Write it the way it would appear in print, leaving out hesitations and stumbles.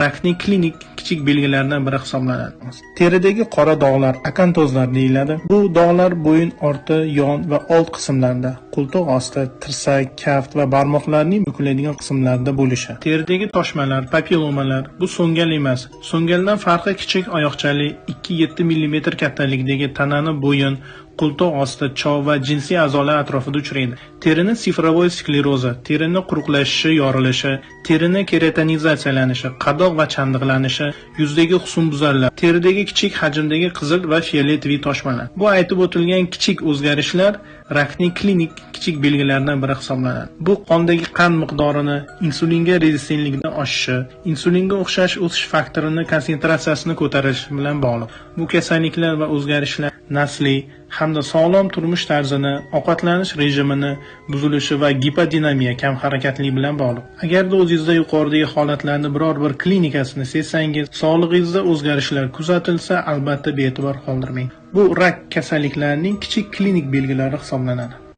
Rakning klinik kichik belgilaridan biri hisoblanadi. Teridagi qora dog'lar akantozlar deyiladi. Bu dog'lar bo'yin orti, yon va old qismlarida, qo'ltiq osti, tirsak, kaft va barmoqlarning bukiladigan qismlarida bo'lishi. Teridagi toshmalar, papillomalar bu so'ngal emas. So'ngaldan farqi kichik oyoqchali 2-7 mm kattalikdagi tanani bo'yin, qo'ltiq osti, chov va jinsiy a'zolar atrofida uchraydi. Terini sifrovoy sklerozi, terini quruqlashishi, yorilishi, terini keratinizatsiyalanishi, qadoq va chandiqlanishi, yuzdagi husnbuzarlar, teridagi kichik hajmdagi qizil va fioletoviy toshmalar. Bu aytib o'tilgan kichik o'zgarishlar rakning klinik kichik belgilaridan biri hisoblanadi. Bu qondagi qand miqdorini, insulinga rezistentlikni oshishi, insulinga o'xshash o'sish faktorini konsentratsiyasini ko'tarish bilan bog'liq. Bu kasalliklar va o'zgarishlar nasliy hamda sog'lom turmush tarzini, ovqatlanish rejimini buzilishi va gipodinamiya kam harakatli bilan bog'liq. Agarda o'zingizda yuqoridagi holatlarni biror bir klinikasini sezsangiz, sog'lig'ingizda o'zgarishlar kuzatilsa, albatta bee'tibor qoldirmang. Bu rak kasalliklarining kichik klinik belgilari hisoblanadi.